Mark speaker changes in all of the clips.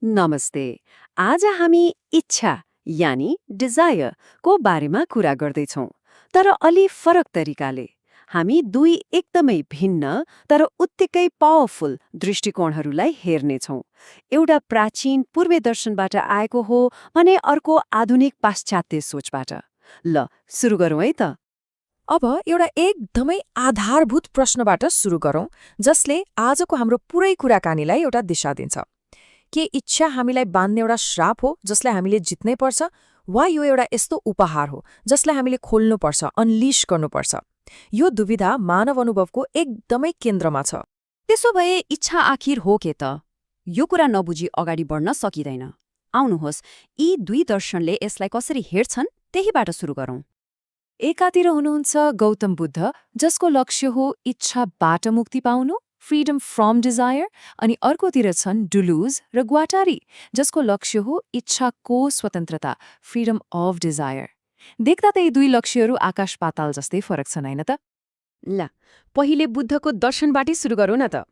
Speaker 1: नमस्ते। आज हामी इच्छा यानि डिजायर को बारेमा कुरा गर्दैछौँ, तर अलि फरक तरिकाले। हामी दुई एकदमै भिन्न तर उत्तिकै पावरफुल दृष्टिकोणहरूलाई हेर्नेछौँ। एउटा प्राचीन पूर्वे दर्शनबाट आएको हो भने अर्को आधुनिक पाश्चात्य सोचबाट। ल सुरु गरौँ है त।
Speaker 2: अब एउटा एकदमै आधारभूत प्रश्नबाट सुरु गरौँ जसले आजको हाम्रो पुरै कुराकानीलाई एउटा दिशा दिन्छ। के इच्छा हामीलाई बाँध्ने एउटा श्राप हो जसलाई हामीले जित्नै पर्छ, वा यो एउटा यस्तो उपहार हो जसलाई हामीले खोल्नुपर्छ, अनलिश गर्नुपर्छ? यो दुविधा मानव अनुभवको एकदमै केन्द्रमा छ।
Speaker 1: त्यसो भए इच्छा आखिर हो के त? यो कुरा नबुझी अगाडि बढ्न सकिँदैन। आउनुहोस्, यी दुई दर्शनले यसलाई कसरी हेर्छन् त्यहीबाट सुरु गरौँ। एकातिर हुनुहुन्छ गौतम बुद्ध, जसको लक्ष्य हो इच्छाबाट मुक्ति पाउनु, फ्रिडम फ्रम डिजायर, अनि अर्कोतिर छन् डुलुज र ग्वाटारी, जसको लक्ष्य हो इच्छाको स्वतन्त्रता, फ्रिडम अफ डिजायर। देख्दा त यी दुई लक्ष्यहरू आकाश पाताल जस्तै फरक छन्, होइन त? ल, पहिले बुद्धको दर्शनबाटै सुरु गरौँ न त।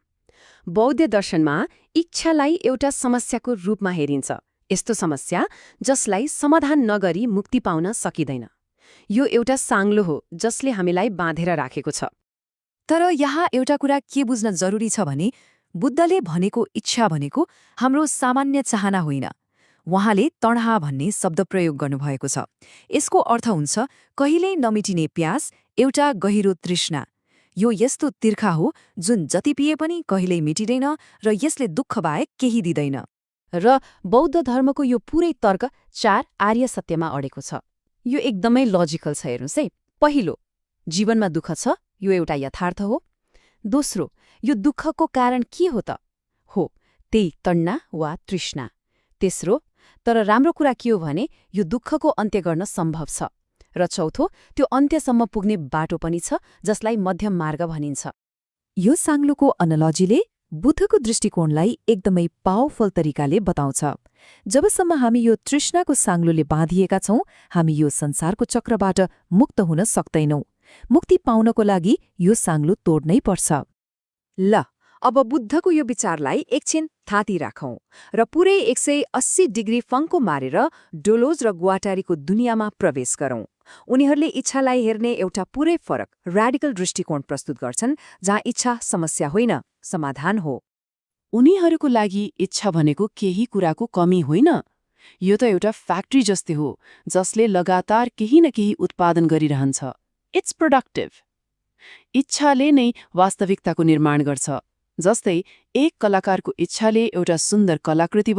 Speaker 1: बौद्ध दर्शनमा इच्छालाई एउटा समस्याको रूपमा हेरिन्छ, यस्तो समस्या जसलाई समाधान नगरी मुक्ति पाउन सकिँदैन। यो एउटा साङ्लो हो जसले हामीलाई बाँधेर राखेको छ। तर यहाँ एउटा कुरा के बुझ्न जरुरी छ भने बुद्धले भनेको इच्छा भनेको हाम्रो सामान्य चाहना होइन। उहाँले तणहा भन्ने शब्द प्रयोग गर्नुभएको छ। यसको अर्थ हुन्छ कहिल्यै नमिटिने प्यास, एउटा गहिरो तृष्णा। यो यस्तो तिर्खा हो जुन जति पिए पनि कहिल्यै मिटिँदैन र यसले दुःख बाहेक केही दिँदैन। र बौद्ध धर्मको यो पुरै तर्क 4 आर्य सत्यमा अडेको छ। यो एकदमै लजिकल छ, हेर्नुहोस् है। पहिलो, जीवनमा दुःख छ, यो एउटा यथार्थ हो। दोस्रो, यो दुःखको कारण के हो त? हो, त्यही तण्णा वा तृष्णा। तेस्रो, तर राम्रो कुरा के हो भने यो दुःखको अन्त्य गर्न सम्भव छ। र चौथो, त्यो अन्त्यसम्म पुग्ने बाटो पनि छ जसलाई मध्यम मार्ग भनिन्छ। यो साङ्लोको अनोलोजीले बुद्धको दृष्टिकोणलाई एकदमै पावरफुल तरिकाले बताउँछ। जबसम्म हामी यो तृष्णाको साङ्लोले बाँधिएका छौँ, हामी यो संसारको चक्रबाट मुक्त हुन सक्दैनौँ। मुक्ति पाउनको लागि यो साङ्लो तोड्नै पर्छ। ल, अब बुद्धको यो विचारलाई एकछिन थाती राखौं र पुरै 180 डिग्री फङ्को मारेर डोलोज र ग्वाटारीको दुनियाँमा प्रवेश गरौं। उनीहरूले इच्छालाई हेर्ने एउटा पुरै फरक, र्याडिकल दृष्टिकोण प्रस्तुत गर्छन्, जहाँ इच्छा समस्या होइन, समाधान हो। उनीहरूको लागि इच्छा भनेको केही कुराको कमी होइन। यो त एउटा फ्याक्ट्री जस्तै हो जसले लगातार केही न केही उत्पादन गरिरहन्छ। It's productive. इच्छाले नै वास्तविकताको निर्माण गर्छ। जस्तै एक कलाकारको इच्छाले एउटा सुन्दर कलाकृति